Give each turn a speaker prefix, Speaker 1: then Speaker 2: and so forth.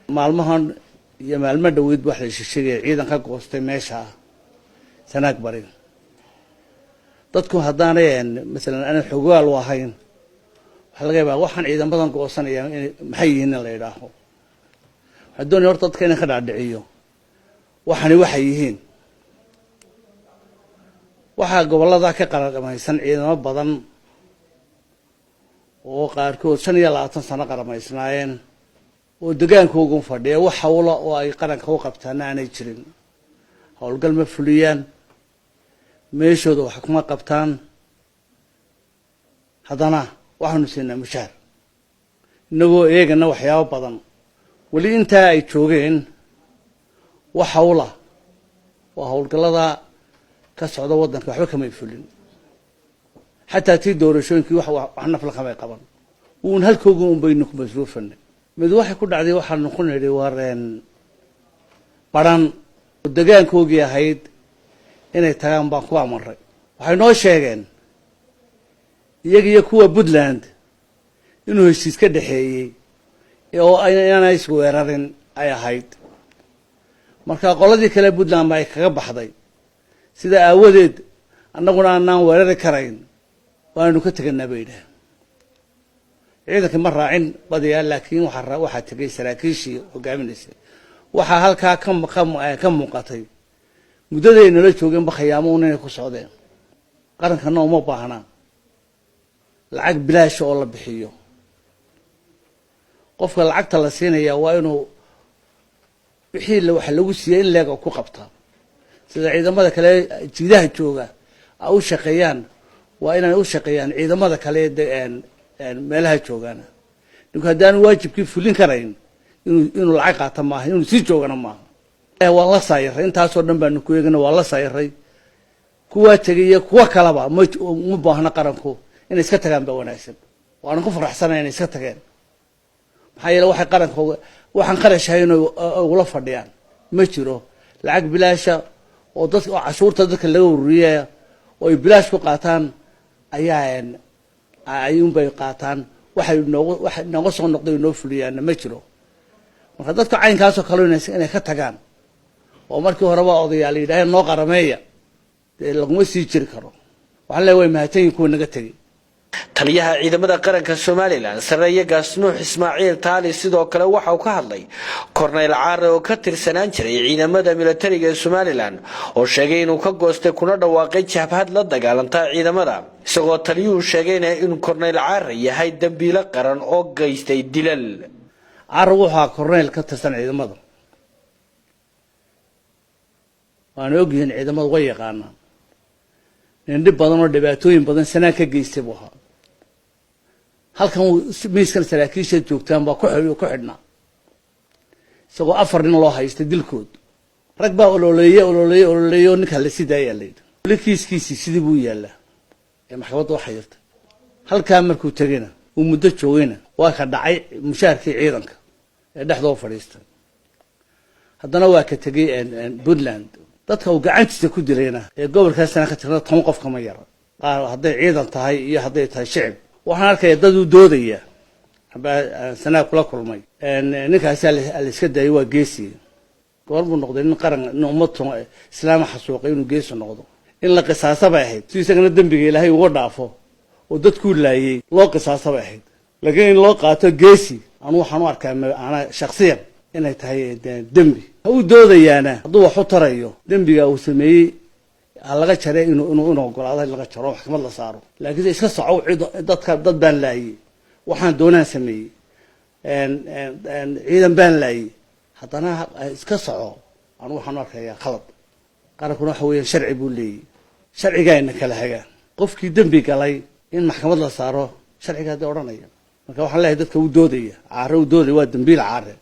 Speaker 1: Maalmahan iyo maalmo dhoweyd wax la sheegaya ciidan ka goostay meesha Sanaag Bari. Dadku haddaanay masalan aanay xogaal u ahayn, waxaa laga yaabaa waxaan ciidamadan goosanaya inay maxay yihiin in la yidhaaho. Waxaan doonaya horta dadka inaan ka dhaadhiciyo waxani waxay yihiin. Waxaa gobollada ka qaramaysan ciidamo badan oo qaarkood 25 sano qaramaysnaayeen oo degaankoogun fadhiya, wax hawla oo ay qaranka u qabtaana aanay jirin. Howlgal ma fuliyaan, meeshooda wax kuma qabtaan, haddana waxaanu siinaa mushaar inagoo eegana waxyaabo badan. Weli intaa ay joogeen wax hawla oo howlgallada ka socda waddanka waxba kamay fulin, xataa tii doorashooyinkii wax nafla kamay qaban. Uun halkooga un baynu ku masruufanay. Mid waxay ku dhacday, waxaanu ku nidhi wareen baran oo degaankoogii ahayd inay tagaan baan ku amarray. Waxay noo sheegeen iyaga iyo kuwa Puntland inuu heshiis ka dhexeeyey oo inaanay isweerarin ay ahayd. Marka qoladii kale Puntland ba ay kaga baxday, sida aawadeed annaguna aanaan weerari karayn, waanu ka teganaa bay yidhaaheen. Ciidankii ma raacin badiyaa, laakiin waxaa tegay saraakiishii hogaaminaysay. Waxaa halkaa ka muuqatay muddaday nala joogeenba khayaamo un inay ku socdeen. Qarankana uma baahna lacag bilaasha oo la bixiyo. Qofka lacagta la siinaya waa inuu wixii waxa lagu siiyey in leega ku qabtaa. Sida ciidamada kale jiidaha jooga a u shaqeeyaan waa inay u shaqeeyaan ciidamada kale meelaha joogaana. Ninku haddaanu waajibkii fulin karayn, inuu lacag qaata maaha, inuu sii joogana maaha. Waan la saayiray, intaasoo dhan baanu ku eegana, waan la saayiray. Kuwaa tegay iyo kuwo kaleba ma baahna qaranku, inay iska tagaan baa wanaagsan. Waanan ku faraxsanaya inay iska tageen, maxaa yeele waxay qaranka waxaan qarash ahayn ugula fadhiyaan ma jiro. Lacag bilaasha oo dad oo cashuurta dadka laga ururiyaya oo ay bilaash ku qaataan ayaa ayuunbay qaataan. Waxay noogu waxa nooga soo noqday inoo fuliyaanna ma jiro. Marka dadka caynkaasoo kale inay ka tagaan oo markii horeba odayaal yidhaaheen noo qarameeya, dee laguma sii jiri karo. Waxaan leeyahay way mahadsanyihin kuwa naga tegey.
Speaker 2: Taliyaha ciidamada qaranka Somaliland, Sareeye Gaas Nuux Ismaaciil Taali, sidoo kale waxa uu ka hadlay Korneyl Caare oo ka tirsanaan jiray ciidamada militariga ee Somaliland oo sheegay inuu ka goostay kuna dhawaaqay jabhad la dagaalanta ciidamada, isagoo taliyuhu sheegayna inuu Korneyl Caare yahay dambiilo qaran oo geystay dilal.
Speaker 1: Caare wuxuu ahaa korneyl ka tirsan ciidamada, waana ogyihiin ciidamadu, way yaqaanaan. Nin dhib badan oo dhibaatooyin badan sanaa ka geystay buu ahaa. Halkan miiskan saraakiisha joogtaan baa ku xidhnaa isagoo 4 nin loo haystay dilkood. Rag baa ololeeye ololeeye ololeeye oo ninkaa la sii daayaa la yidhi. Weli kiiskiisii sidii buu yaallaa ee maxkamadda waxay jirtay. Halkaa markuu tegayna uu muddo joogayna waa ka dhacay mushaharkii ciidanka ee dhexdoo fadhiistay. Haddana waa ka tegey Puntland. Dadka uu gacantiisa ku dilayna ee gobolkaasna ka tirna 10 qof kama yara, qaar hadday ciidan tahay iyo hadday tahay shicib. Waxaan arkaya dad u doodaya sanaa kula kulmay, ninkaasi la iska daayay, waa geesi. Goor buu noqday nin qaran, nin ummad islaama xasuuqay inuu geesi noqdo? In la qisaasa bay ahayd si isagana dembiga Ilaahay uga dhaafo oo dadkuu laayey loo qisaasa bay ahayd. Laakiin in loo qaato geesi, anu waxaan u arkaa ana shaksiyan inay tahay dembi. Ha u doodayaana hadduu wax u tarayo dembiga uu sameeyey ha laga jare, inuu ogolaado in laga jaro, maxkamad la saaro. Laakiin iska socow, cid dadka dad baan laayey, waxaan doonaan sameeyey, ciidan baan laayey, haddana iska soco, anu waxaan u arkayaa khalad. Qarankuna waxa weeyaan sharci buu leeyahy, sharcigaayna kala hagaa. Qofkii dembi galay in maxkamad la saaro sharcigaa dee odhanaya. Marka waxaan leeyahay dadka u doodaya Caare, u doodaya, waa dembiil Caare.